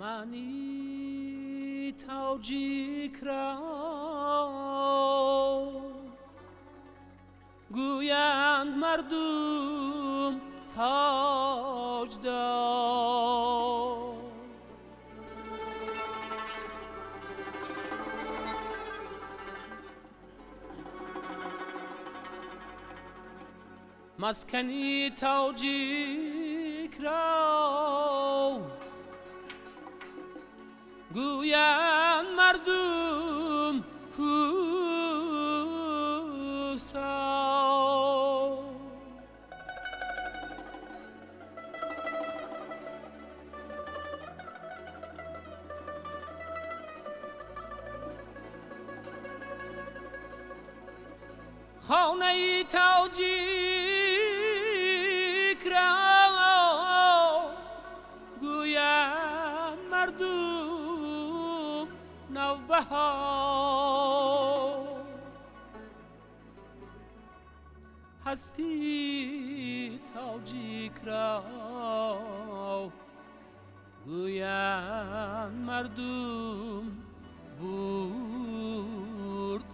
Мани тоҷик ро гӯянд мардум тоҷдор. Маскани тоҷик ро гӯянд мардум кӯҳсор. Хонаи тоҷик ро гӯянд мардум навбаҳор. Ҳастии тоҷик ро гӯянд мардум бурд.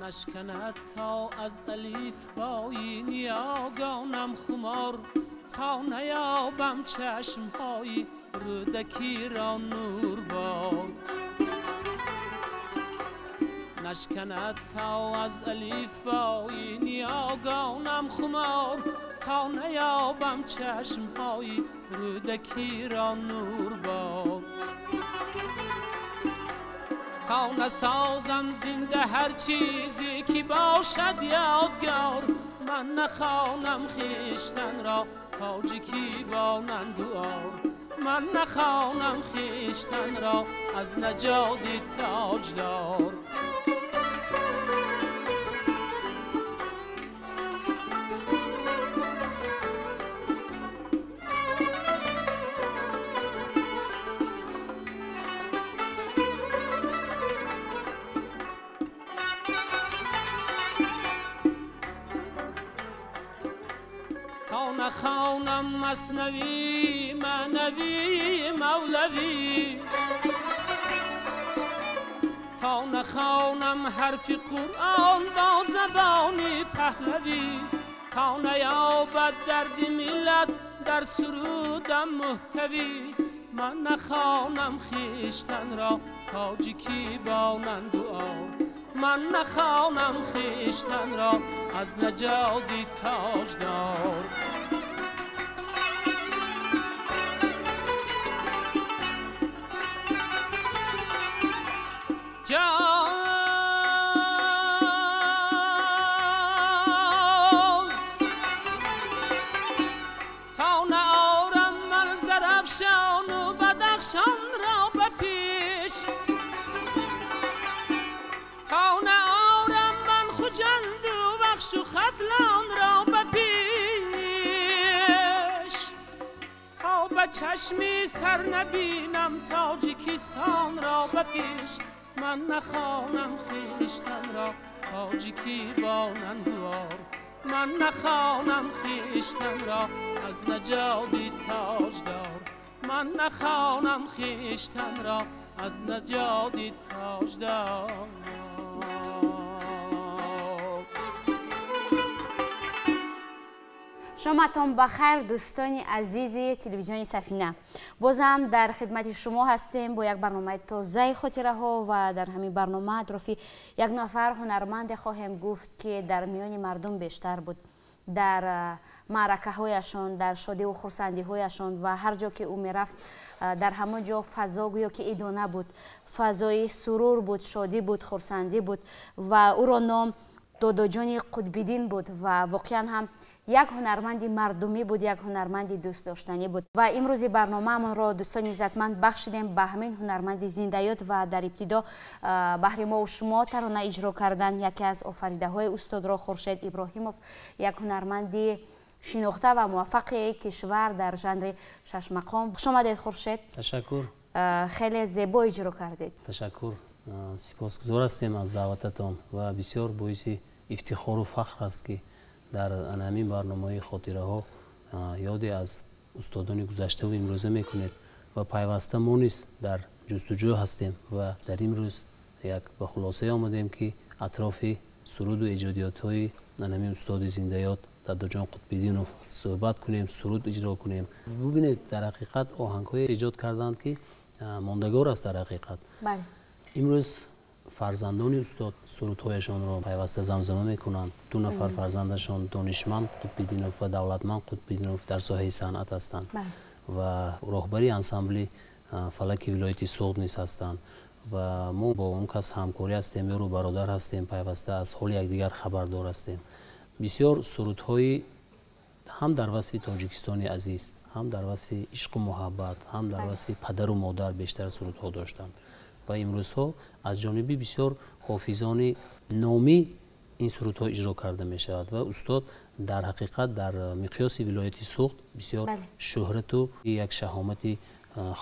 Нашканад то аз алифбои ниёгонам хумор, то наёбам чашмҳои рӯдакиро нурбор. Нашканад то аз алифбои ниёгонам хумор, то наёбам чашмҳои рӯдакиро нурбор. То насозам зинда ҳар чизе ки бошад ёдгор, ман нахонам хештанро тоҷикӣ бо нангу ор. Ман нахонам хештанро аз наҷоди тоҷдор. Нахонам маснавӣ маънавӣ мавлавӣ, то нахонам ҳарфи қуръон бо забони паҳлавӣ, то наёбад дарди миллат дар сурудам муҳтавӣ, ман нахонам хештанро тоҷикӣ бо нангу ор. Ман нахонам хештанро аз наҷоди тоҷдор. Ҷон то наорам ман Зарафшону Бадахшонро ба пеш, то наорам ман Хуҷанду Вахшу Хатлонро ба пеш, то ба чашми сар набинам Тоҷикистонро ба пеш, ман нахонам хештанро тоҷикӣ бо нангу ор. Ман нахонам хештанро аз наҷоди тоҷдор. Ман нахонам хештанро аз наҷоди тоҷдор. Шоматон ба хайр, дӯстони азизи телевизиони Сафина. Бозам дар хидмати шумо ҳастем бо як барномаи тозаи хотираҳо ва дар ҳамин барнома атрофи як нафар ҳунарманде хоҳем гуфт, ки дар миёни мардум бештар буд, дар маъракаҳояшон, дар шодиву хурсандиҳояшон ва ҳар ҷо ки ӯ мерафт, дар ҳамон ҷо фазо гӯё ки идона буд, фазои сурур буд, шодӣ буд, хурсандӣ буд ва ӯро ном Додоҷони Қутбиддин буд ва воқеан ҳам Як ҳунарманди мардумӣ буд, як ҳунарманди дӯстдоштанӣ буд. Ва имрӯзи барномаамонро, дӯстони иззатманд, бахшидем ба ҳамин ҳунарманди зиндаёд. Ва дар ибтидо баҳри мо шумо тарона иҷро кардан яке аз офаридаҳои устодро, Хуршед Иброҳимов, як ҳунарманди шинохта ва муваффақи кишвар дар жанри шашмақом. Хуш омадед, Хуршед. Ташаккур. Хеле зебо иҷро кардед. Ташаккур, сипосгузор ҳастем аз даъвататон ва бисёр боиси ифтихору фахр аст, ки дар ҳамин барномаи хотираҳо ёде аз устодони гузаштаву имрӯза мекунед. Ва пайваста мо низ дар ҷустуҷӯ ҳастем ва дар имрӯз як ба хулосае омадем, ки атрофи суруду эҷодиётҳои ҳамин устоди зиндаёд Дадоҷон Қутбиддинов суҳбат кунем, суруд иҷро кунем. Бубинед, дар ҳақиқат оҳангҳое эҷод карданд, ки мондагор аст дар ҳақиқат. Имрӯз фарзандони устод сурудҳояшонро пайваста замзама мекунанд. Ду нафар фарзандашон, Донишманд Қутбиддинов ва Давлатманд Қутбиддинов, дар соҳаи санъат ҳастанд ва роҳбари ансамбли фалаки вилояти Суғд низ ҳастанд. Ва мо бо он кас ҳамкорӣ ҳастем, ёру бародар ҳастем, пайваста аз ҳоли якдигар хабардор ҳастем. Бисёр сурудҳои ҳам дар васфи Тоҷикистони азиз, ҳам дар васфи ишқу муҳаббат, ҳам дар васфи падару модар бештар сурудҳо доштанд. Ва имрӯзҳо аз ҷониби бисёр ҳофизони номӣ ин сурудҳо иҷро карда мешавад. Ва устод дар ҳақиқат дар миқёси вилояти Суғд бисёр шӯҳрату як шаҳомати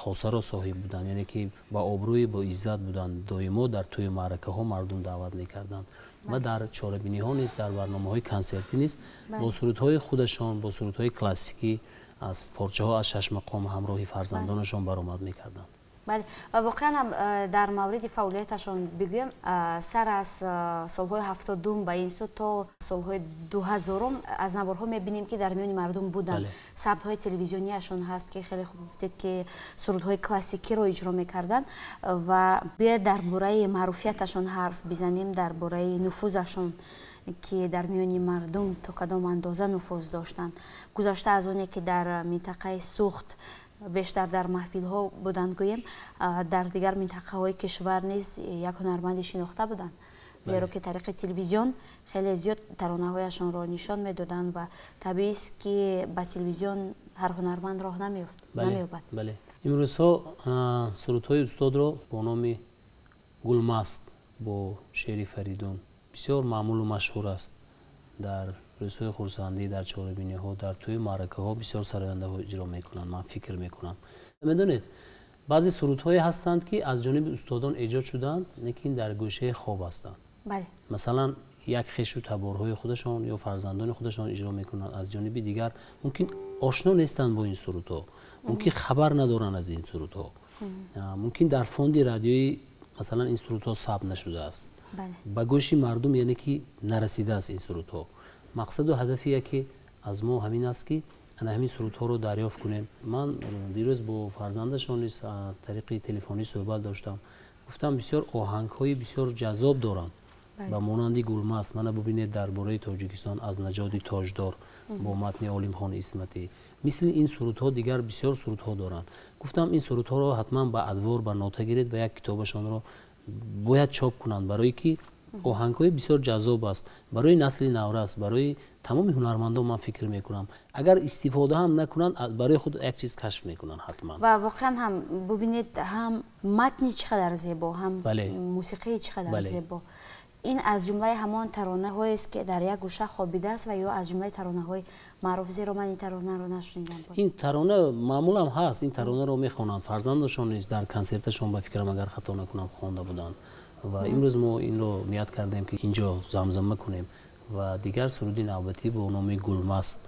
хосаро соҳиб буданд, яъне ки ба обрӯи, бо иззат буданд. Доимо дар тӯю маъракаҳо мардум даъват мекарданд ва дар чорабиниҳо низ, дар барномаҳои консертӣ низ бо сурудҳои худашон, бо сурудҳои классикӣ, аз порчаҳо аз шашмақом ҳамроҳи фарзандонашон баромад мекарданд. Бале, ва воқеан ҳам дар мавриди фаъолияташон бигӯем, сар аз солҳои 70-ум ба ин сӯ то солҳои 2000-ум аз наворҳо мебинем, ки дар миёни мардум буданд. Сабтҳои телевизионияшон ҳаст, ки хеле хуб гуфтед, ки сурудҳои классикиро иҷро мекарданд. Ва биёед дар бораи маъруфияташон ҳарф бизанем, дар бораи нуфузашон, ки дар миёни мардум то кадом андоза нуфуз доштанд. Гузашта аз оне ки дар минтақаи Суғд бештар дар маҳфилҳо буданд, гӯем, дар дигар минтақаҳои кишвар низ як ҳунарманди шинохта буданд, зеро ки тариқи телевизион хеле зиёд таронаҳояшонро нишон медоданд. Ва табиист, ки ба телевизион ҳар ҳунарманд роҳ намеёбад. Бале, имрӯзҳо сурудҳои устодро бо номи Гулмаст бо шеъри Фаридун бисёр маъмулу машҳур аст. Дар рӯзҳои хурсандӣ, дар чорабиниҳо, дар тӯи маъракаҳо бисёр сарояндаҳо иҷро мекунанд. Ман фикр мекунам, медонед, баъзе сурудҳое ҳастанд, ки аз ҷониби устодон эҷод шуданд, лекин дар гӯшаи хоб ҳастанд. Масалан, як хешу таборҳои худашон ё фарзандони худашон иҷро мекунанд, аз ҷониби дигар мумкин ошно нестанд бо ин сурудҳо, мумкин хабар надоранд аз ин сурудҳо, мумкин дар фонди радиоӣ, масалан, ин сурудҳо сабт нашудааст, ба гӯши мардум, яъне ки нарасидааст ин сурудҳо. Мақсаду ҳадафи яке аз мо ҳамин аст, ки ана ҳамин сурудҳоро дарёфт кунем. Ман дирӯз бо фарзандашон низ тариқи телефонӣ суҳбат доштам. Гуфтам, бисёр оҳангҳои бисёр ҷаззоб доранд, ба монанди Гулмаст, мана бубинед, дар бораи Тоҷикистон аз наҷоди тоҷдор бо матни Олимхон Исматӣ. Мисли ин сурудҳо дигар бисёр сурудҳо доранд. Гуфтам, ин сурудҳоро ҳатман ба адвор, ба нота гиред ва як китобашонро бояд чоп кунанд, барое ки оҳангҳои бисёр ҷаззоб аст барои насли наврас, барои тамоми ҳунармандон. Ман фикр мекунам, агар истифода ҳам накунанд, барои худ як чиз кашф мекунанд ҳатман. Ва воқеан ҳам бубинед, ҳам матни чӣ қадар зебо, ҳам мусиқии чӣ қадар зебо. Ин аз ҷумлаи ҳамон таронаҳоест, ки дар як гӯша хобидааст, ва ё аз ҷумлаи таронаҳои маъруф, зеро ман ин таронаро нашунидам. Ин тарона маъмулам ҳаст, ин таронаро мехонанд фарзандашон низ, дар консерташон, ба фикрам, агар хато накунам, хонда буданд. Ва имрӯз мо инро ният кардем, ки инҷо замзама кунем. Ва дигар суруди навбатӣ бо номи Гулмаст,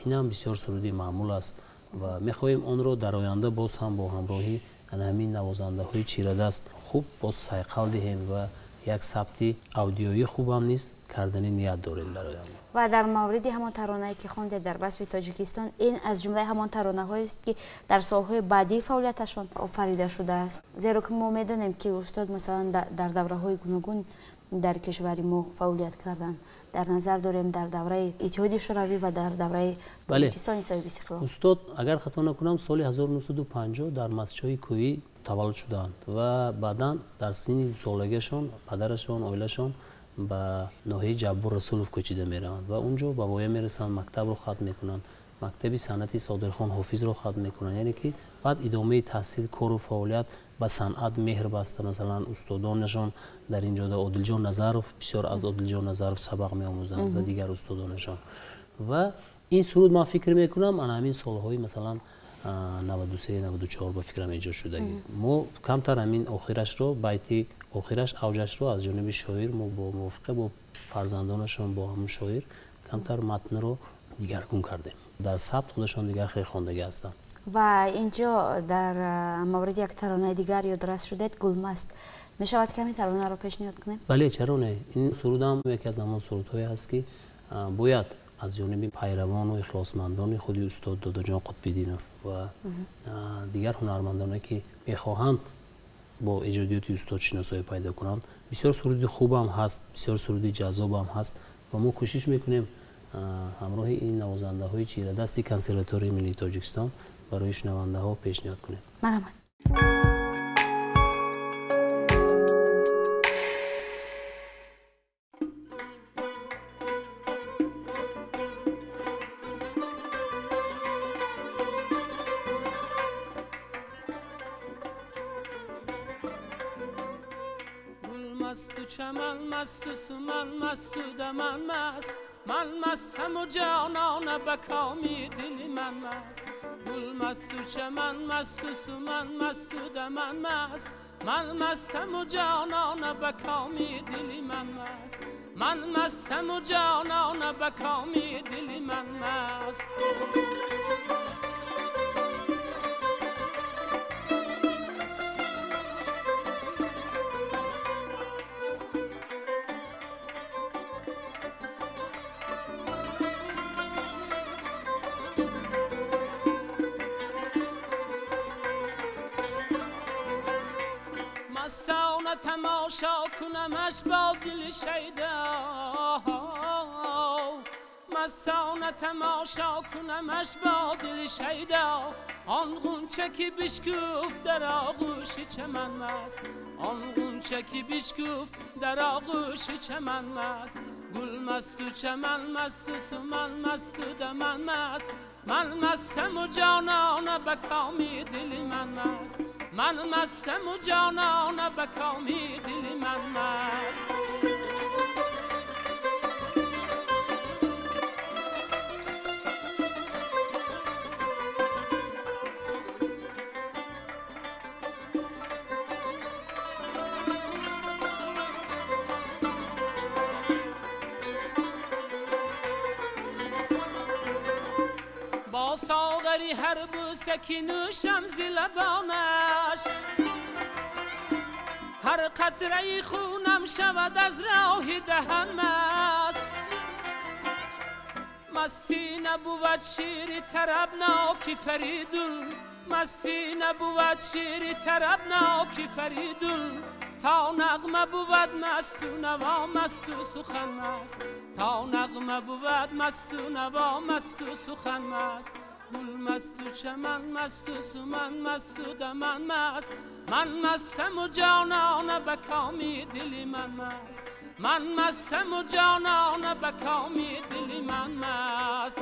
инам бисёр суруди маъмул аст ва мехоҳем онро дар оянда боз ҳам бо ҳамроҳӣ ана ҳамин навозандаҳои чирадаст хуб боз сайқал диҳем ва як сабти аудиоӣ хубам низ кардани ният дорем дар оянда. Ва дар мавриди ҳамон таронае, ки хондед дар васфи Тоҷикистон, ин аз ҷумлаи ҳамон таронаҳоест, ки дар солҳои баъдии фаъолияташон офарида шудааст, зеро ки мо медонем, ки устод, масалан, дар давраҳои гуногун дар кишвари мо фаъолият карданд. Дар назар дорем дар давраи Иттиҳоди Шӯравӣ ва дар давраи Тоҷикистони соҳиби истиқлол. Устод, агар хато накунам, соли 1950 дар Мастчои Кӯҳӣ таваллуд шуданд ва баъдан дар синни 2-солагиашон падарашон, оилашон Ба ноҳияи Ҷаббор Расулов кӯчида мераванд ва он ҷо ба воя мерасанд, мактабро хатм мекунанд, мактаби санъати Содирхон Ҳофизро хатм мекунанд. Яъне ки баъд идомаи таҳсил, кору фаъолият, ба санъат меҳр баста. Масалан, устодонашон дар ин ҷода Одилҷон Назаров, бисёр аз Одилҷон Назаров сабақ меомӯзанд ва дигар устодонашон. Ва ин суруд, ман фикр мекунам, ана ҳамин солҳои, масалан, 93, 94 ба фикрам эҷод шудагӣ. Мо камтар ҳамин охирашро, байти охираш, авҷашро аз ҷониби шоир, мо бо мувофиқа бо фарзандонашон, бо ҳамун шоир камтар матнро дигаргун кардем. Дар сабт худашон дигар хел хондагӣ ҳастанд. Ва инҷо дар мавриди як таронаи дигар ёдрас шудед, «Гулмаст». Мешавад ки ҳамин таронаро пешниҳод кунем? Бале, чаро не. Ин сурудам яке аз ҳамон сурудҳое ҳаст, ки бояд аз ҷониби пайравону ихлосмандони худи устод Додоҷон Қутбиддинов ва дигар ҳунармандоне, ки мехоҳанд бо эҷодиёти устод шиносоӣ пайдо кунанд. Бисёр суруди хубам ҳаст, бисёр суруди ҷаззобам ҳаст ва мо кӯшиш мекунем ҳамроҳи ин навозандаҳои чирадасти Консерваторияи миллии Тоҷикистон барои шунавандаҳо пешниҳод кунем. Марҳамат. Масту чаман масту суман масту даман маст, ман мастаму ҷонона, ба коми дили ман маст. Гул масту чаман масту суман масту даман маст, ман мастаму ҷонона, ба коми дили ман маст. Ман мастаму ҷонона, ба коми дили ман маст. Мастона тамошо кунамаш бо дили шайдо, мастона тамошо кунамаш бо дили шайдо. Он ғунча ки бишкуфт дар оғӯши чаман маст, он ғунча ки бишкуфт дар оғӯши чаман маст. Гул масту чаман масту суман масту даман маст, ман мастаму ҷонона, ба коми дили ман маст. Ман мастаму ҷонона, ба коми дили ман маст. Бо соғари ҳар бӯса ки нӯшам зи лабонаш, ҳар қатраи хунам шавад аз роҳи даҳан маст. Мастӣ набувад шири тарабноки Фаридун, мастӣ набувад шири тарабноки Фаридун. То нағма бувад масту наво масту сухан маст, то нағма бувад масту наво масту сухан маст. Гул масту чаман масту суман масту даман маст, ман мастаму ҷонона, ба коми дили ман маст. Ман мастаму ҷонона, ба коми дили ман маст.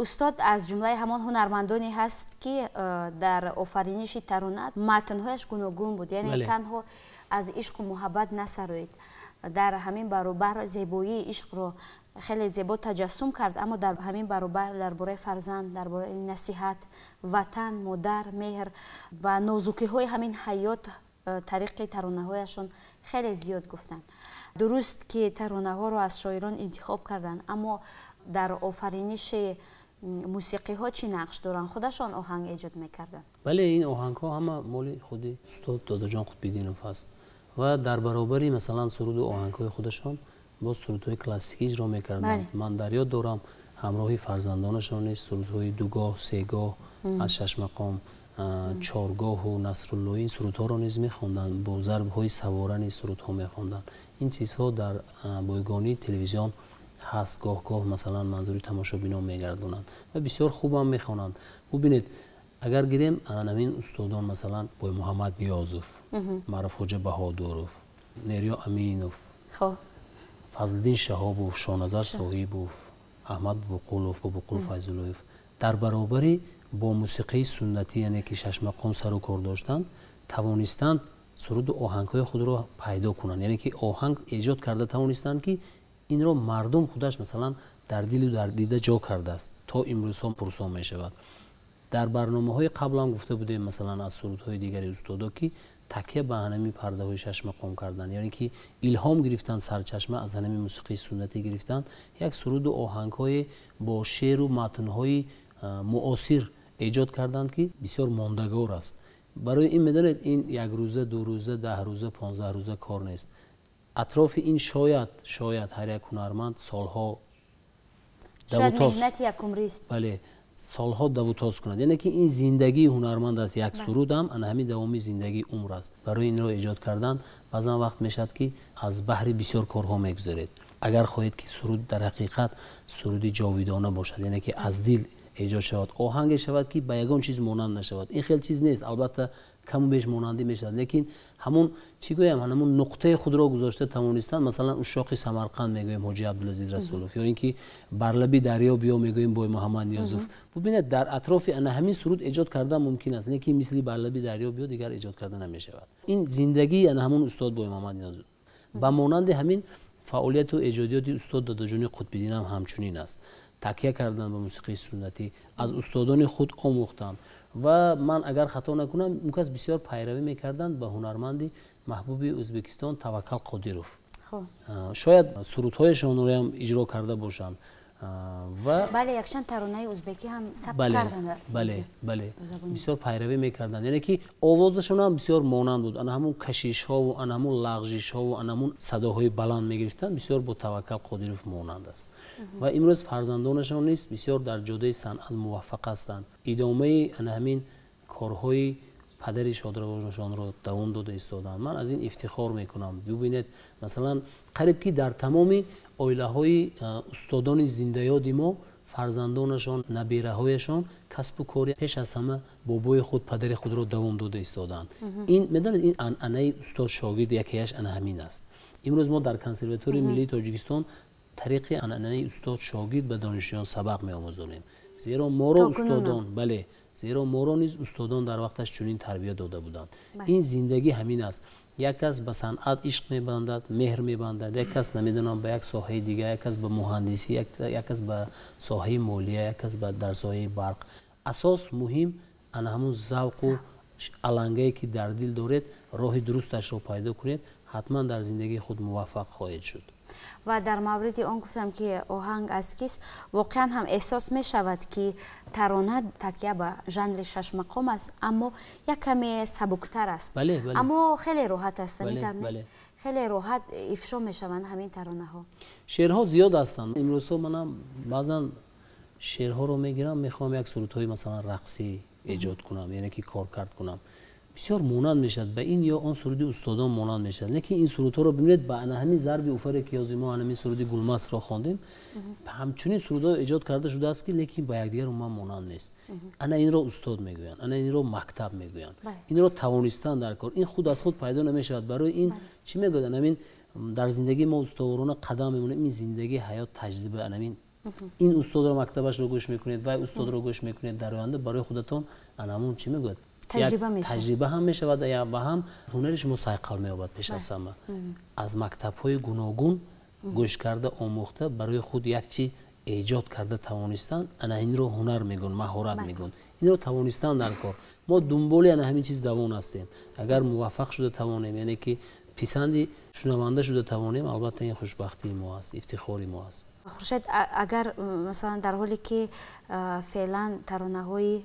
Устод аз ҷумлаи ҳамон ҳунармандоне ҳаст, ки дар офариниши тарона матнҳояш гуногун буд, яъне танҳо аз ишқу муҳаббат насароид, дар ҳамин баробар зебоии ишқро хеле зебо таҷассум кард, аммо дар ҳамин баробар дар бораи фарзанд, дар бораи насиҳат, ватан, модар, меҳр ва нозукиҳои ҳамин ҳаёт тариқи таронаҳояшон хеле зиёд гуфтанд. Дуруст ки таронаҳоро аз шоирон интихоб карданд, аммо дар офариниши мусиқиҳо чӣ нақш доранд? Худашон оҳанг эҷод мекарданд? Бале, ин оҳангҳо ҳама моли худи устод Додоҷон Қутбиддинов ҳаст ва дар баробари, масалан, суруду оҳангҳои худашон боз сурудҳои классикӣ иҷро мекарданд. Ман дар ёд дорам, ҳамроҳи фарзандонашон низ сурудҳои дугоҳ, сегоҳ, аз шашмақом, чоргоҳу Насруллоӣ, ин сурудҳоро низ мехонданд, бо зарбҳои савора низ сурудҳо мехонданд. Ин чизҳо дар бойгонии телевизион ҳаст, гоҳ-гоҳ, масалан, манзури тамошобинон мегардонанд ва бисёр хубам мехонанд. Бубинед, Агар гирем ҳамин устодон, масалан, Боймуҳаммад Ниёзов, Маъруфхоҷа Баҳодуров, Нериё Аминов, Фазлиддин Шаҳобов, Шоназар Соҳибов, Аҳмад Бобоқулов, Бобоқул Файзуллоев дар баробари бо мусиқии суннатӣ, яъне ки шашмақом сару кор доштанд, тавонистанд суруду оҳангҳои худро пайдо кунанд, яъне ки оҳанг эҷод карда тавонистанд, ки инро мардум худаш, масалан, дар дилу дар дида ҷо кардааст, то имрӯзҳо пурсон мешавад. Дар барномаҳои қаблам гуфта будем, масалан, аз сурудҳои дигари устодо, ки такя ба ҳанами пардаҳои шашмақом кардан, яъне ки илҳом гирифтан, сарчашма аз ҳанами мусиқии суннатӣ гирифтан, як суруду оҳангҳое бо шеъру матнҳои муосир эҷод карданд, ки бисёр мондагор аст. Барои ин, медонед, ин як рӯза, 2 рӯза, 10 рӯза, 15 рӯза кор нест. Атрофи ин шояд ҳар як ҳунарманд солҳо бале, солҳо давутоз кунад, яъне ки ин зиндагии ҳунарманд аст. Як суруд ҳам ана ҳамин давоми зиндагии умр аст. Барои инро эҷод кардан баъзан вақт мешавад, ки аз баҳри бисёр корҳо мегузаред. Агар хоҳед, ки суруд дар ҳақиқат суруди ҷовидона бошад, яъне ки аз дил эҷод шавад, оҳанге шавад, ки ба ягон чиз монанд нашавад, ин хел чиз нест. Албатта, каму беш монандӣ мешавад, лекин ҳамун, чӣ гӯям, ҳамун нуқтаи худро гузошта тавонистанд. Масалан, Ушшоқи Самарқанд мегӯем, Ҳоҷи Абдулазиз Расулов, ё ин ки Бар лаби дарё биё мегӯем, Боймуҳаммад Ниёзов. Бубинед, дар атрофи ана ҳамин суруд эҷод кардан мумкин аст, лекин мисли Бар лаби дарё биё дигар эҷод карда намешавад. Ин зиндагии ана ҳамун устод Боймуҳаммад Ниёзов. Ба монанди ҳамин фаъолияту эҷодиёти устод Додоҷони Қутбиддин ҳам ҳамчунин аст. Такя кардан ба мусиқии суннатӣ, аз устодони худ омӯхтанд ва ман агар хато накунам, он кас бисёр пайравӣ мекарданд ба ҳунарманди маҳбуби Ӯзбекистон Таваккал Қодиров. Шояд сурудҳояшонроам иҷро карда бошанд. Ва бале, якчанд таронаи ӯзбекӣ ҳам сабт карданд. Бале, бале, бисёр пайравӣ мекарданд, яъне ки овозашон ҳам бисёр монанд буд. Ана ҳамун кашишҳову ана ҳамун лағжишҳову ана ҳамун садоҳои баланд мегирифтанд, бисёр бо Таваккал Қодиров монанд аст. Ва имрӯз фарзандонашон низ бисёр дар ҷодаи санъат муваффақ ҳастанд, идомаи ана ҳамин корҳои падари шодравонашонро давом дода истоданд. Ман аз ин ифтихор мекунам. Бубинед, масалан, қариб ки дар тамоми оилаҳои устодони зиндаёди мо фарзандонашон, набираҳояшон касбу кори пеш аз ҳама бобои худ, падари худро давом дода истоданд. Ин, медонед, ин анъанаи устод шогирд якеяш ана ҳамин аст. Имрӯз мо дар Консерваторияи миллии Тоҷикистон тариқи анъанаи устод шогирд ба донишҷӯён сабақ меомӯзонем, зеро моро устодон, бале, зеро моро низ устодон дар вақташ чунин тарбия дода буданд. Ин зиндагӣ ҳамин аст. Як кас ба санъат ишқ мебандад, меҳр мебандад, як кас, намедонам, ба як соҳаи дигар, як кас ба муҳандисӣ, як кас ба соҳаи молия, як кас дар соҳаи барқ. Асос муҳим ана ҳамун завқу алангае, ки дар дил доред, роҳи дурусташро пайдо кунед, ҳатман дар зиндагии худ муваффақ хоҳед шуд. Ва дар мавриди он гуфтам, ки оҳанг аз кист, воқеан ҳам эҳсос мешавад, ки тарона такя ба жанри шашмақом аст, аммо як каме сабуктар аст, аммо хеле роҳат аст, хеле роҳат ифшо мешаванд ҳамин таронаҳо. Шеърҳо зиёд ҳастанд. Имрӯзҳо манам баъзан шеърҳоро мегирам, мехоҳам як сурудҳои, масалан, рақсӣ эҷод кунам, яъне ки коркард кунам, бисёр монанд мешавад ба ин ё он суруди устодон монанд мешавад. Лекин ин сурудҳоро бибинед, ба ана ҳамин зарби уфаре, ки ҳозир мо ҳамин суруди Гулмастро хондем, ҳамчунин сурудҳо эҷод карда шудааст, ки лекин ба якдигар умуман монанд нест. Ана инро устод мегӯянд, ана инро мактаб мегӯянд, инро тавонистан дар кор. Ин худ аз худ пайдо намешавад. Барои ин, чӣ мегӯянд, ҳамин дар зиндагии мо устоворона қадам мемонем. Ин зиндагӣ, ҳаёт, таҷриба. Анамин ин устодро, мактабашро гӯш мекунед, вай устодро гӯш мекунед, дар оянда барои худатон анамун, чӣ мегӯяд, таҷриба ҳам мешавад ва ҳам ҳунари шумо сайқал меёбад. Пеш аз ҳама аз мактабҳои гуногун гӯш карда, омӯхта, барои худ як чи эҷод карда тавонистан, ана инро ҳунар мегӯн, маҳорат мегӯн. Инро тавонистан дар кор. Мо дунболи ана ҳамин чиз давон ҳастем. Агар муваффақ шуда тавонем, яъне ки писанди шунаванда шуда тавонем, албатта, ин хушбахтии мо аст, ифтихори мо аст. Хуршед, агар, масалан, дар ҳоле ки феълан таронаҳои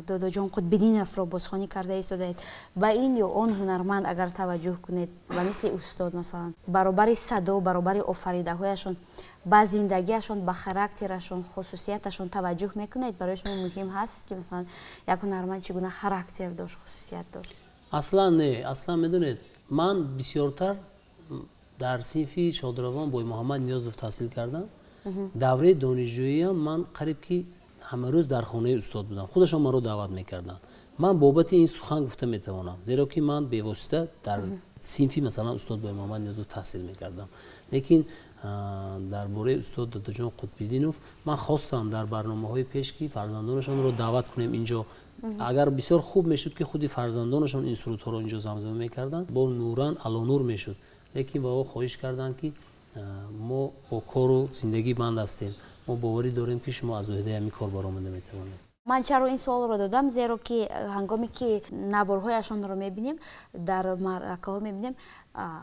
Додоҷон Қутбиддиновро бозхонӣ карда истодаед, ба ин ё он ҳунарманд агар таваҷҷӯҳ кунед, ба мисли устод, масалан, баробари садо, баробари офаридаҳояшон, ба зиндагиашон, ба характерашон, хусусияташон таваҷҷӯҳ мекунед? Барои шумо муҳим ҳаст, ки, масалан, як ҳунарманд чӣ гуна характер дошт, хусусият дошт? Аслан не, аслан, медонед, ман бисёртар дар синфи шодравон Боймуҳаммад Ниёзов таҳсил кардам. Давраи донишҷӯиам ман қариб ки Ҳама рӯз дар хонаи устод будам, худашон маро даъват мекарданд. Ман бобати ин сухан гуфта метавонам, зеро ки ман бевосита дар синфи масалан устод Боймуҳаммад Ниёзов таҳсил мекардам. Лекин дар бораи устод Додаҷон Қутбиддинов ман хостам дар барномаҳои пеш, ки фарзандонашонро даъват кунем инҷо. Агар бисёр хуб мешуд, ки худи фарзандонашон ин сурудҳоро инҷо замзама мекарданд, бо нуран алонур мешуд. Лекин ба ӯ хоҳиш карданд, ки мо бо кору зиндагӣ банд ҳастем, мо боварӣ дорем, ки шумо аз уҳдаи ҳамин кор баромада метавонед. Ман чаро ин суолро додам? Зеро ки ҳангоме ки наворҳояшонро мебинем, дар маъракаҳо мебинем,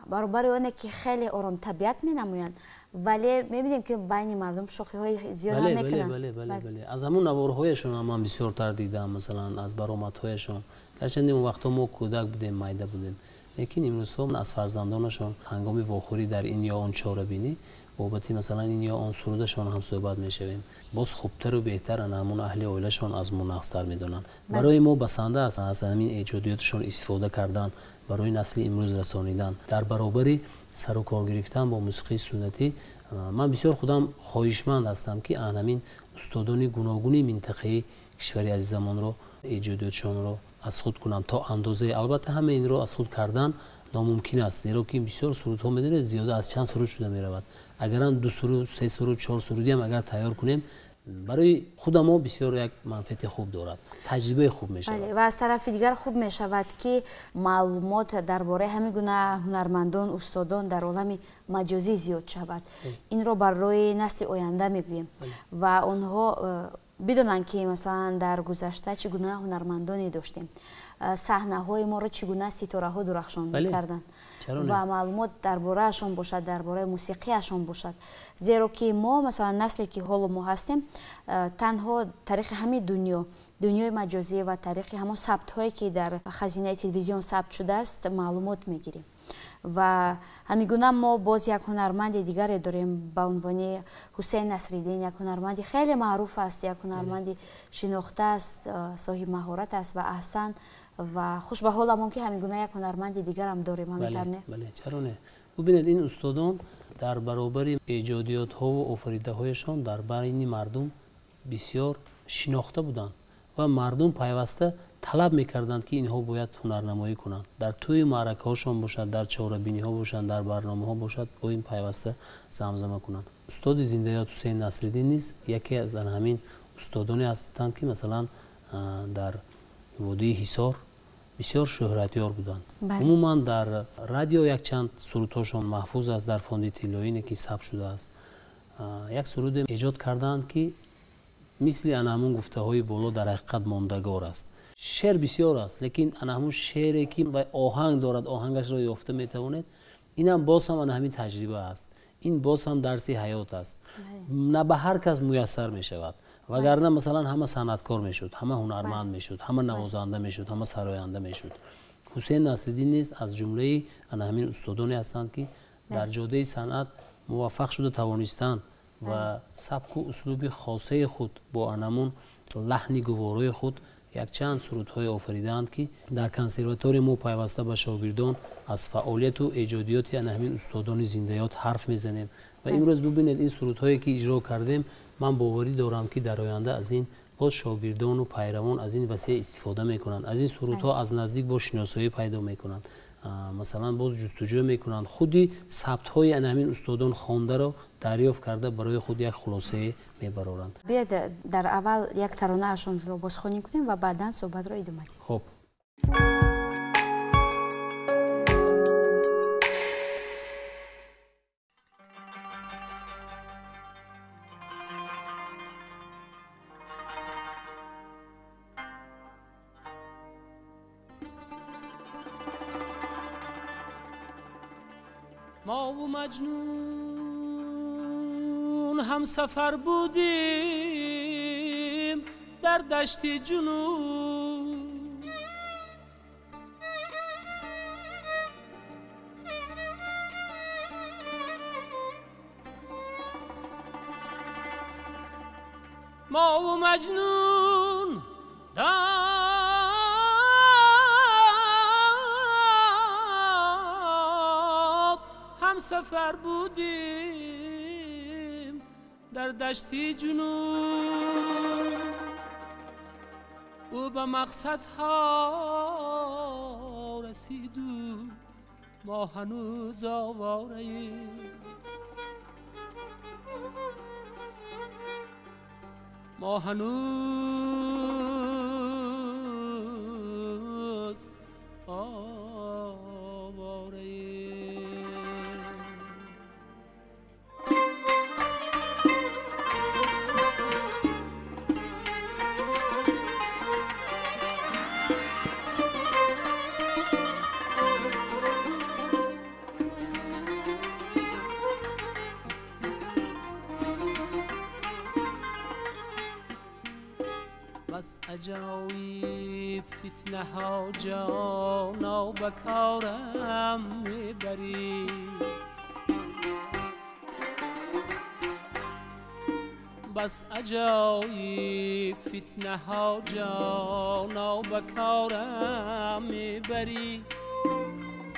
баробари оне ки хеле оромтабиат менамоянд, вале мебинем, ки байни мардум шӯхиҳои зиёд ҳам мекунанд. Бале, аз ҳамун наворҳояшон ҳам ман бисёртар дидам, масалан аз баромадҳояшон. Гарчанде он вақтҳо мо кӯдак будем, майда будем, лекин имрӯзҳо аз фарзандонашон ҳангоми вохӯрӣ дар ин ё он чорабинӣ бобати масалан ин ё он сурудашон ҳам суҳбат мешавем. Боз хубтару беҳтар ана ҳамун аҳли оилашон аз мо нағзтар медонанд. Барои мо басанда аст аз ҳамин эҷодиёташон истифода кардан, барои насли имрӯз расонидан. Дар баробари сару кор гирифтан бо мусиқии суннатӣ, ман бисёр худам хоҳишманд ҳастам, ки ан ҳамин устодони гуногуни минтақаи кишвари азизамонро эҷодиётшонро аз худ кунам то андозае. Албатта, ҳама инро аз худ кардан номумкин аст, зеро ки бисёр сурудҳо, медонед, зиёда аз чанд суруд шуда меравад. Агарам ду суруд, се суруд, чор сурудиам агар тайёр кунем, барои худамо бисёр як манфиати хуб дорад, таҷрибаи хуб мешавад. Ва аз тарафи дигар хуб мешавад, ки маълумот дар бораи ҳамин гуна ҳунармандон, устодон дар олами маҷозӣ зиёд шавад. Инро барои насли оянда мегӯем ва онҳо бидонанд, ки масалан дар гузашта чӣ гуна ҳунармандоне доштем, саҳнаҳои моро чӣ гуна ситораҳо дурахшон мекарданд ва маълумот дар бораашон бошад, дар бораи мусиқиашон бошад. Зеро ки мо масалан насле ки ҳоло мо ҳастем, танҳо тариқи ҳамин дунё, дунёи маҷозӣ ва тариқи ҳамон сабтҳое, ки дар хазинаи телевизион сабт шудааст, маълумот мегирем. Ва ҳамин гуна мо боз як ҳунарманди дигаре дорем ба унвони Ҳусейн Насриддин. Як ҳунарманди хеле маъруф аст, як ҳунарманди шинохта аст, соҳиби маҳорат аст ва аҳсан. Ва хуш ба ҳоламон, ки ҳамин гуна як ҳунарманди дигарам дорем. Ҳамин не? Бале, чаро не? Бубинед, ин устодон дар баробари эҷодиётҳову офаридаҳояшон дар байни мардум бисёр шинохта буданд ва мардум пайваста талаб мекарданд, ки инҳо бояд ҳунарнамоӣ кунанд. Дар тӯи маъракаҳошон бошад, дар чорабиниҳо бошанд, дар барномаҳо бошад, бо ин пайваста замзама кунанд. Устоди зиндаёт Ҳусейн Насриддин низ яке аз ҳамин устодоне ҳастанд, ки масалан дар водии Ҳисор бисёр шӯҳратёр буданд. Умуман дар радио якчанд сурудҳошон маҳфуз аст, дар фонди тиллоине ки сабт шудааст. Як суруде эҷод карданд, ки мисли ана ҳамун гуфтаҳои боло дар ҳақиқат мондагор аст. Шеър бисёр аст, лекин ана ҳамун шеъре, ки вай оҳанг дорад, оҳангашро ёфта метавонед, инам боз ҳам ана ҳамин таҷриба аст, ин боз ҳам дарси ҳаёт аст. На ба ҳар кас муяссар мешавад, вагарна масалан ҳама санъаткор мешуд, ҳама ҳунарманд мешуд, ҳама навозанда мешуд, ҳама сароянда мешуд. Ҳусейн Насриддин низ аз ҷумлаи ана ҳамин устодоне ҳастанд, ки дар ҷодаи санъат муваффақ шуда тавонистанд ва сабку услуби хосаи худ бо анамун лаҳни гуворои худ якчанд сурудҳое офаридаанд, ки дар консерватория мо пайваста ба шогирдон аз фаъолияту эҷодиёти ана ҳамин устодони зиндаёт ҳарф мезанем. Ва имрӯз бубинед, ин сурудҳое ки иҷро кардем, ман боварӣ дорам, ки дар оянда аз ин боз шогирдону пайравон аз ин васеъ истифода мекунанд, аз ин сурудҳо аз наздик бо шиносоӣ пайдо мекунанд, масалан боз ҷустуҷӯ мекунанд, худи сабтҳои ана ҳамин устодон хондаро дарёфт карда, барои худ як хулосае мебароранд. Биёед, дар аввал як таронаашонро бозхонӣ кунем ва баъдан суҳбатро идома диҳем. Хуб. Мо Маҷнун ҳамсафар будим дар дашти ҷунун, мо Маҷнун ҳамсафар будим дар дашти ҷунун. او به مقصدها رسید و ما هنوز آواره ایم. ما هنوز آواره ایم. بس عجایب فتنه ها جانا به کارم میبری، بس عجایب فتنه ها جانا به کارم میبری.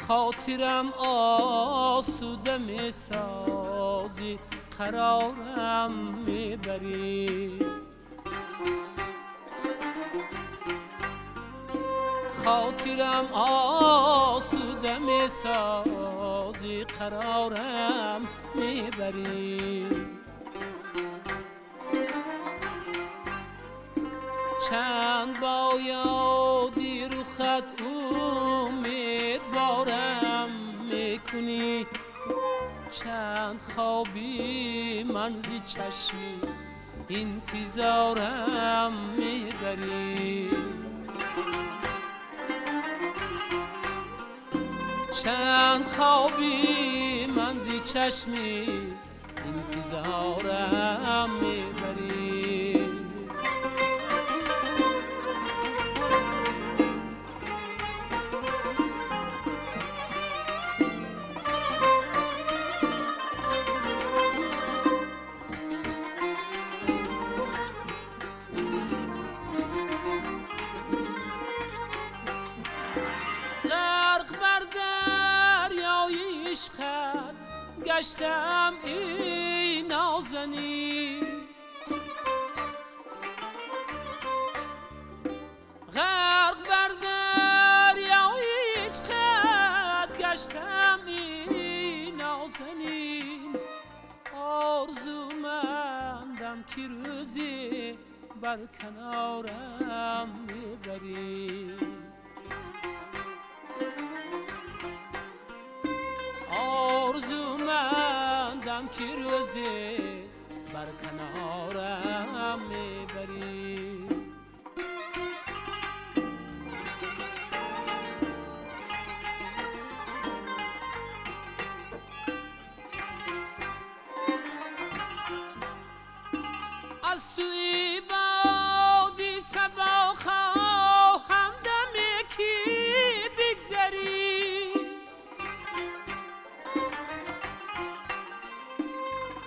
خاطرم آسوده میسازی، قرارم میبری. خاطرم آسوده میسازی، قرارم میبری. چند با یادی رو خط امیدوارم میکنی، چند خوابی من زی چشمی انتظارم میبری. چند خوابی من زی چشمی انتظارم میبری. عشقت گشتم ای نازنین، غرق بر دریای عشقت گشتم ای نازنین. آرزومندم که روزی بر کنارم میبری. آرزومندم که روزی بر کنارم میبری. از سوی بادی صبا خواهم دمی که بگذری،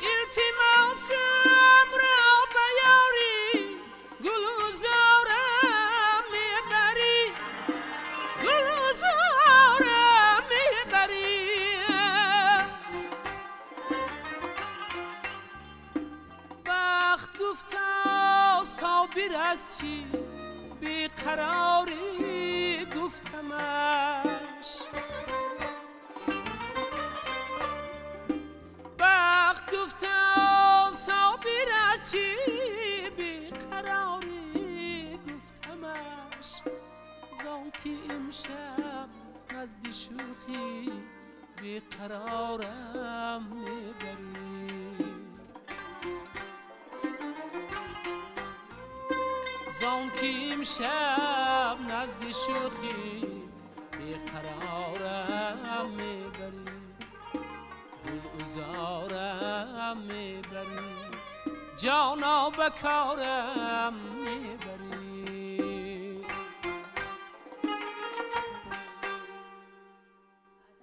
التماسم را به یاری گل و زارم میبری، گل و زارم میبری. بخت گفتا صابر از چی بیقراری گفتمش، بخت گفتا صابر از چی بیقراری گفتمش. زان که امشب نزد شوخی بیقرارم میبری. زان که امشب نزد شوخی بیقرارم میبری، گل عذارم میبری، جانا به کارم میبری.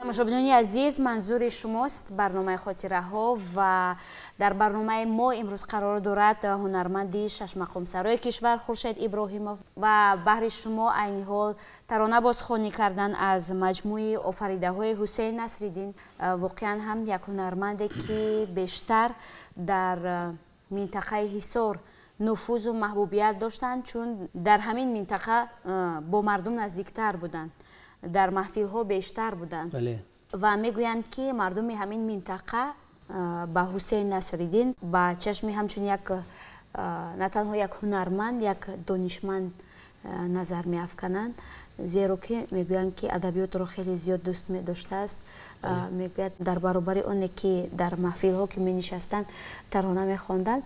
тамошобинони азиз, манзури шумост барномаи хотираҳо ва дар барномаи мо имрӯз қарор дорад ҳунарманди шашмақомсарои кишвар Хуршед Иброҳимов ва баҳри шумо айни ҳол тарона бозхонӣ кардан аз маҷмӯи офаридаҳои Ҳусейн Насриддин. Воқеан ҳам як ҳунарманде ки бештар дар минтақаи Ҳисор нуфузу маҳбубият доштанд, чун дар ҳамин минтақа бо мардум наздиктар буданд, дар маҳфилҳо бештар буданд. Ва мегӯянд, ки мардуми ҳамин минтақа ба Ҳусейн Насриддин ба чашми ҳамчун як на танҳо як ҳунарманд, як донишманд назар меафкананд, зеро ки мегӯянд, ки адабиётро хеле зиёд дӯст медоштааст. Мегӯяд, дар баробари оне ки дар маҳфилҳо ки менишастанд, тарона мехонданд,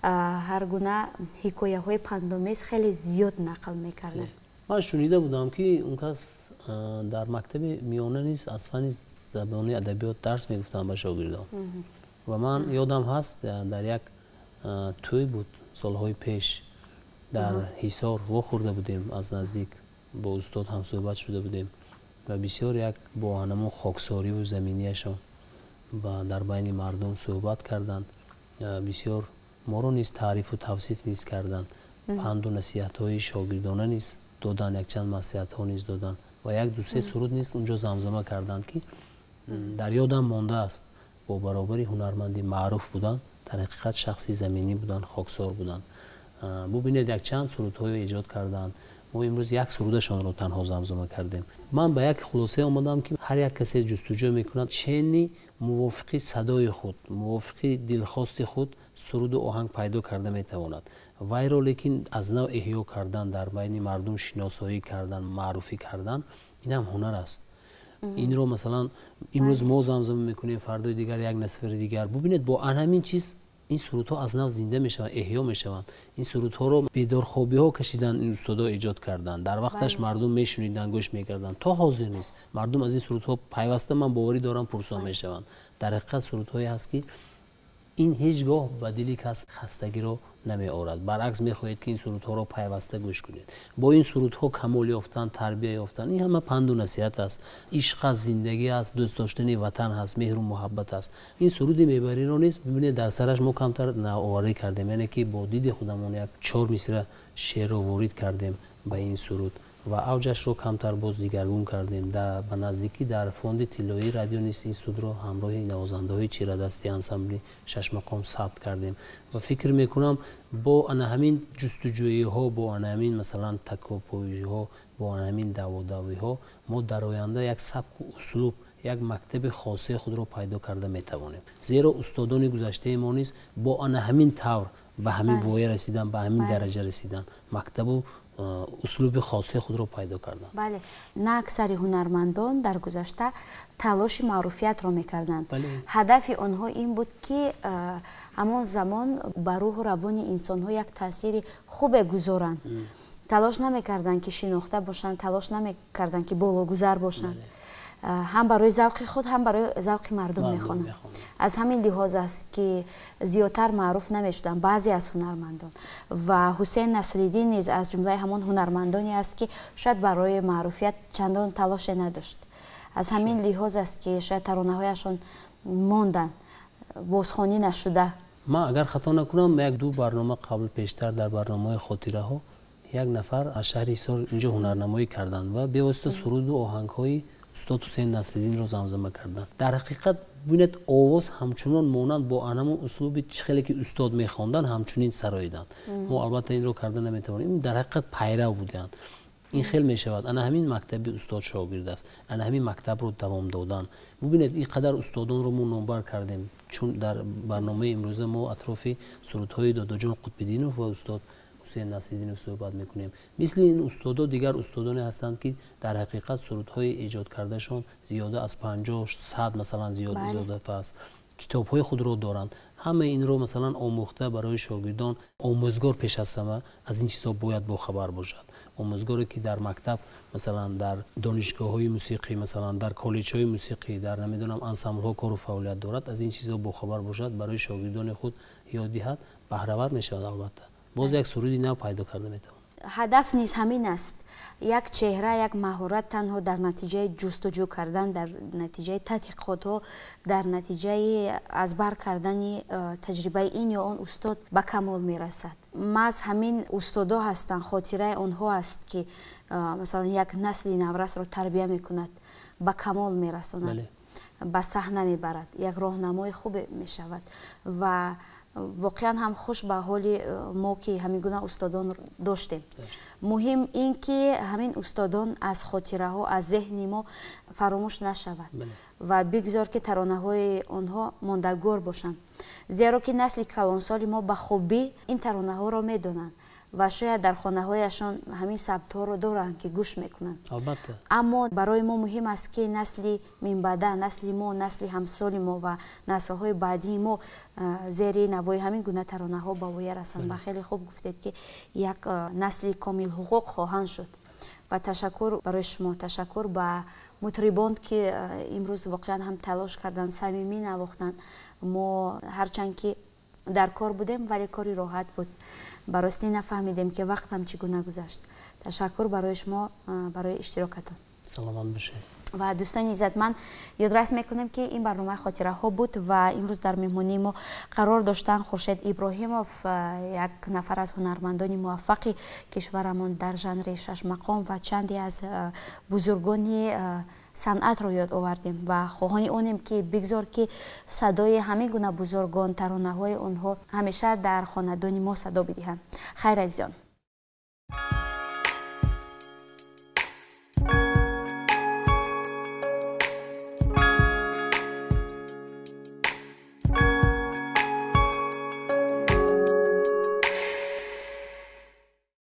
ҳар гуна ҳикояҳои пандомез хеле зиёд нақл мекарданд. Ман шунида будам, ки он кас дар мактаби миёна низ аз фанни забони адабиёт дарс мегуфтанд ба шогирдон. Ва ман ёдам ҳаст, дар як тӯй буд солҳои пеш, дар Ҳисор вохӯрда будем, аз наздик бо устод ҳамсӯҳбат шуда будем ва бисёр як бо ҳанамон хоксориву заминияшон дар байни мардум суҳбат карданд, бисёр моро низ таърифу тавсиф низ карданд, панду насиҳатҳои шогирдона низ доданд, якчанд маслиҳатҳо низ доданд ва як ду-се суруд низ унҷо замзама карданд, ки дар ёдам мондааст. Бо баробари ҳунарманди маъруф буданд, дар ҳақиқат шахси заминӣ буданд, хоксор буданд. Бубинед, якчанд сурудҳое эҷод карданд, мо имрӯз як сурудашонро танҳо замзама кардем. Ман ба як хулосае омадам, ки ҳар як касе ҷустуҷӯ мекунад чени мувофиқи садои худ, мувофиқи дилхости худ суруду оҳанг пайдо карда метавонад. Вайро лекин аз нав эҳё кардан, дар байни мардум шиносоӣ кардан, маъруфӣ кардан, ин ҳам ҳунар аст. Инро, масалан, имрӯз мо замзама мекунем, фардои дигар як нафари дигар. Бубинед, бо ан ҳамин чиз ин сурудҳо аз нав зинда мешаванд, эҳё мешаванд. Ин сурудҳоро бедорхобиҳо кашиданд, ин устодо эҷод карданд. Дар вақташ мардум мешуниданд, гӯш мекарданд. То ҳозир низ мардум аз ин сурудҳо пайваста, ман боварӣ дорам, пурсон мешаванд. Дар ҳақиқат сурудҳое ҳаст, ки ин ҳеҷ гоҳ ба дили кас хастагиро намеорад, баръакс, мехоҳед, ки ин сурудҳоро пайваста гӯш кунед. Бо ин сурудҳо камол ёфтан, тарбия ёфтан, ин ҳама панду насиҳат аст, ишқ аст, зиндагӣ аст, дӯст доштани ватан ҳаст, меҳру муҳаббат аст. Ин суруди мебариро низ бибинед, дар сараш мо камтар навоварӣ кардем, яъне ки бо диди худамон як чор мисра шеърро ворид кардем ба ин суруд ва авҷашро камтар боз дигаргун кардем. Ба наздикӣ дар фонди тиллоии радио низ ин сурудро ҳамроҳи навозандаҳои чирадасти ансамбли Шашмақом сабт кардем. Ва фикр мекунам, бо ана ҳамин ҷустуҷӯиҳо, бо ана ҳамин, масалан, такопӯиҳо, бо ана ҳамин даводавиҳо мо дар оянда як сабку услуб, як мактаби хосаи худро пайдо карда метавонем, зеро устодони гузаштаи мо низ бо ана ҳамин тавр ба ҳамин воя расидан, ба ҳамин дараҷа расидан, мактабу услуби хосаи худро пайдо карданд. Бале, на аксари ҳунармандон дар гузашта талоши маъруфиятро мекарданд. Ҳадафи онҳо ин буд, ки ҳамон замон ба рӯҳу равони инсонҳо як таъсири хубе гузоранд. Талош намекарданд, ки шинохта бошанд, талош намекарданд, ки бологузар бошанд. Ҳам барои завқи худ, ҳам барои завқи мардум мехонанд. Аз ҳамин лиҳоз аст, ки зиёдтар маъруф намешуданд баъзе аз ҳунармандон. Ва Ҳусейн Насриддин низ аз ҷумлаи ҳамон ҳунармандоне аст, ки шояд барои маъруфият чандон талоше надошт. Аз ҳамин лиҳоз аст, ки шояд таронаҳояшон монданд бозхонӣ нашуда. Ман агар хато накунам, як ду барнома қабл пештар дар барномаҳои хотираҳо як нафар аз шаҳри Ҳисор инҷо ҳунарнамоӣ карданд ва бевосита суруду оҳангҳои устод Ҳусейн Насриддинро замзама карданд. Дар ҳақиқат, бубинед, овоз ҳамчунон монанд бо анамон услуби чӣ хеле ки устод мехонданд, ҳамчунин сароиданд. Мо албатта инро карда наметавонем, дар ҳақиқат пайрав буданд. Ин хел мешавад, ана ҳамин мактаби устод шогирд аст, ана ҳамин мактабро давом додан. Бубинед, ин қадар устодонро мо номбар кардем, чун дар барномаи имрӯза мо атрофи сурудҳои Додоҷон Қутбиддинов ва устод Ҳусейн Насриддинов суҳбат мекунем. Мисли ин устодо дигар устодоне ҳастанд, ки дар ҳақиқат сурудҳои эҷод кардашон зиёда аз 50, 100, масалан, зиёд изодафа аст, китобҳои худро доранд. Ҳамаи инро, масалан, омӯхта барои шогирдон. Омӯзгор пеш аз ҳама аз ин чизҳо бояд бохабар бошад. Омӯзгоре ки дар мактаб, масалан, дар донишгоҳҳои мусиқӣ, масалан, дар коллеҷҳои мусиқӣ, дар, намедонам, ансамблҳо кору фаъолият дорад, аз ин чизҳо бохабар бошад, барои шогирдони худ ёд диҳад, баҳравар мешавад. Албатта, боз як суруди нав пайдо карда метавонад. Ҳадаф низ ҳамин аст. Як чеҳра, як маҳорат танҳо дар натиҷаи ҷустуҷӯ кардан, дар натиҷаи тадқиқотҳо, дар натиҷаи аз бар кардани таҷрибаи ин ё он устод ба камол мерасад. Маҳз ҳамин устодо ҳастанд, хотираи онҳо аст, ки масалан, як насли наврасро тарбия мекунад, ба камол мерасонад, ба саҳна мебарад, як роҳнамои хубе мешавад. Ва Воқеан ҳам хуш ба ҳоли мо, ки ҳамин гуна устодон доштем. Муҳим ин ки ҳамин устодон аз хотираҳо, аз зеҳни мо фаромӯш нашавад ва бигзор, ки таронаҳои онҳо мондагор бошанд, зеро ки насли калонсоли мо ба хубӣ ин таронаҳоро медонанд ва шояд дар хонаҳояшон ҳамин сабтҳоро доранд, ки гӯш мекунанд. Албатта. Аммо барои мо муҳим аст, ки насли минбаъда, насли мо, насли ҳамсоли мо ва наслҳои баъдии мо зери навои ҳамин гуна таронаҳо ба воя расанд. Ва хеле хуб гуфтед, ки як насли комилҳуқуқ хоҳанд шуд. Ва ташаккур барои шумо, ташаккур ба мутрибон, ки имрӯз воқеан ҳам талош карданд, самимӣ навохтанд. Мо ҳарчанд ки дар кор будем, вале кори роҳат буд, ба ростӣ нафаҳмидем, ки вақтам чӣ гуна гузашт. Ташаккур барои шумо, барои иштирокатон. Саломат бошед. Ва дӯстони иззатманд, ёдрас мекунем, ки ин барномаи хотираҳо буд ва имрӯз дар меҳмонии мо қарор доштанд Хуршед Иброҳимов, як нафар аз ҳунармандони муваффақи кишварамон дар жанри шашмақом, ва чанде аз бузургони санъатро ёд овардем ва хоҳони онем, ки бигзор, ки садои ҳамин гуна бузургон, таронаҳои онҳо ҳамеша дар хонадони мо садо бидиҳанд. Хайр, азизон.